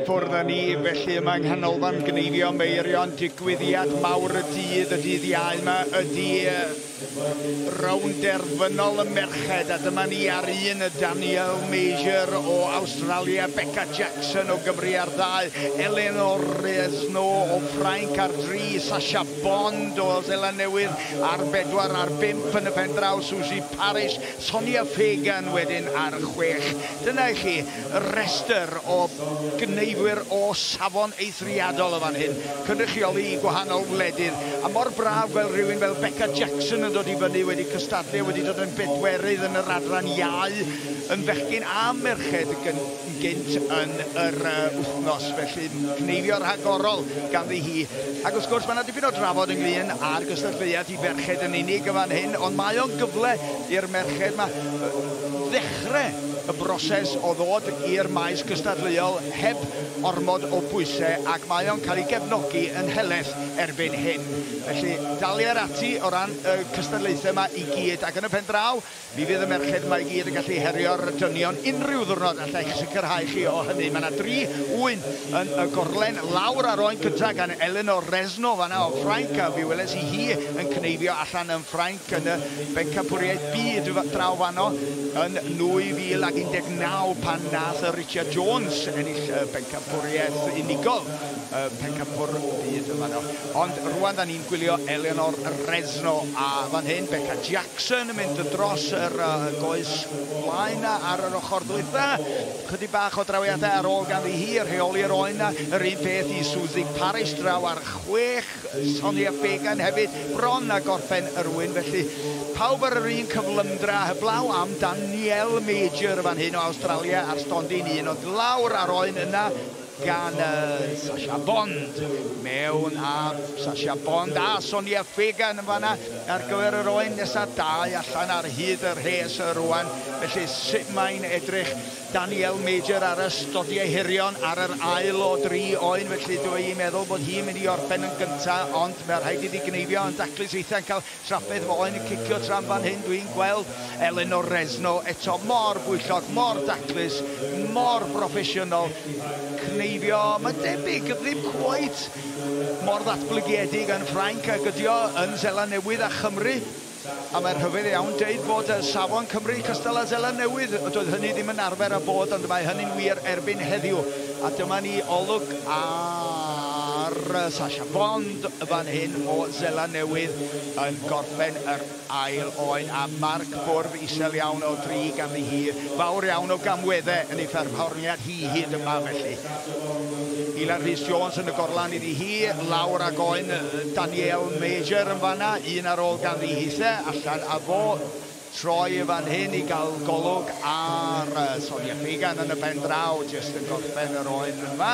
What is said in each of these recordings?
Ffwrdd â ni felly yma yng Nghanolfan Gneifio Meirion. Digwyddiad mawr y dydd, y dydd Iau yma, ydy rownd derfynol y merched, a dyma ni ar un, y Danielle Major o Awstralia, Becca Jackson o Gymru ar ddau, Eleanor Resno o Ffrainc ar dri, Sasha Bond o Seland Newydd ar bedwar, ar bump yn y pen draw Suzy Parish, Sonia Fagan wedyn ar chwech. Dyna i chi restr o gneifwyr o safon eithriadol o fan hyn, cynrychioli i gwahanol wledydd, a mor braf gweld rhywun fel Becca Jackson yn dod i fyny, wedi cystadlu, wedi dod yn bedwerydd yn yr adran iau, yn fechgyn a merched gynt yn yr wythnos, felly cneifio rhagorol ganddi hi. Ac wrth gwrs mae yna dipyn o drafod ynglyn â'r gystadleuaeth i ferched yn unig yn fan hyn, ond mae o'n gyfle i'r merched yma ddechrau y broses o ddod i'r maes gystadleuol heb ormod o bwysau, ac mae o'n cael ei gefnogi yn helaeth erbyn hyn. Felly dalier ati o ran y cystadlaethau yma i gyd, ac yn y pen draw mi fydd y merched yma i gyd yn gallu herio'r dynion unrhyw ddwrnod, allai sicrhau chi o hynny. Mae yna dri ŵyn yn y gorlen, lawr ar oen cyntaf gan Eleanor Resno fanna o Ffrainc, a fi weles i hi yn cneifio allan yn Ffrainc yn y bencampwriaeth byd draw fanno yn 2019 pan nath Richard Jones ennill y bencampwriaeth unigol, y pencampwr byd fanno. Ond rwan da ni'n gwylio Eleanor Resno, a fan hyn Becca Jackson yn mynd dros yr goes blaen ar yr ochr ddwytha. Chydig bach o drawiadau ar ôl ganddi hi, rheoli'r oen na. Yr un peth i Suzy Parish draw ar chwech, Sonia Fagan hefyd bron a gorffen yr wyn, felly pawb ar yr un cyflymdra, heblaw am Danielle Major fan hyn o Awstralia ar stondin un, ond lawr ar oen yna gan Sasha Bond, mewn a Sasha Bond a Sonia Fagan yn fanna ar gyfer yr oen nesaf, dau allan ar hyd y rhes rwan. Felly sut mae'n edrych Danielle Major ar y stodiau hirion ar yr ail o dri oen, felly dwi'n meddwl bod hi'n mynd i orffen yn gyntaf, ond mae rhaid iddi gneifio yn daclus eitha, yn cael trafferth efo oen yn cicio tra'n fan hyn. Dwi'n gweld Eleanor Resno eto mor bwyllog, mor daclus, mor broffesiynol, cneifio, mae'n debyg ddim cweit mor ddatblygiedig yn Ffrainc ag ydi o yn Seland Newydd a Chymru. A mae'n rhyfedd iawn deud bod safon Cymru cystal â Seland Newydd. Doedd hynny ddim yn arfer â bod, ond mae hynny'n wir erbyn heddiw. A dyma ni olwg ar Sasha Bond fan hyn o Seland Newydd yn gorffen yr ail oen, a marc bwrdd isel iawn o dri ganddi hi. Fawr iawn o gamweddau yn ei pherfformiad hi hyd yma felly. Ilan Rhys Jones yn y gorlan iddi hi, lawr ag oen Danielle Major yn fanna, un ar ôl ganddi hithe, allan a fo, troi fan hyn i gael golwg ar Sonia Fagan yn y pen draw, jyst yn gorffen yr oen yma.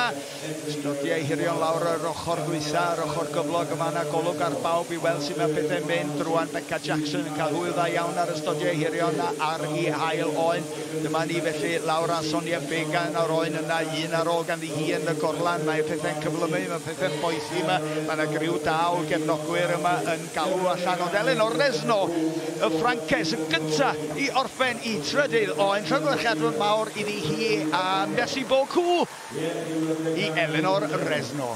Stodiau hirion lawr yr ochr ddwytha, yr ochr gyflog yma, yna golwg ar bawb i weld sut mae pethau'n mynd. Rwan Becca Jackson yn cael hwyl dda iawn ar y stodiau hirion ar ei hail oen. Dyma ni felly lawr â Sonia Fagan o'r oen yna, un ar ôl ganddi hi yn y gorlan. Mae pethau'n cyflymu, mae pethau'n boethi yma. Mae yna griw da o gefnogwyr yma yn galw allan. Ond Eleanor Resno, y Ffrances, y gynta i orffen i trydydd oen. Llongyfarchiadau mawr iddi hi, a merci beaucoup i Eleanor Resno.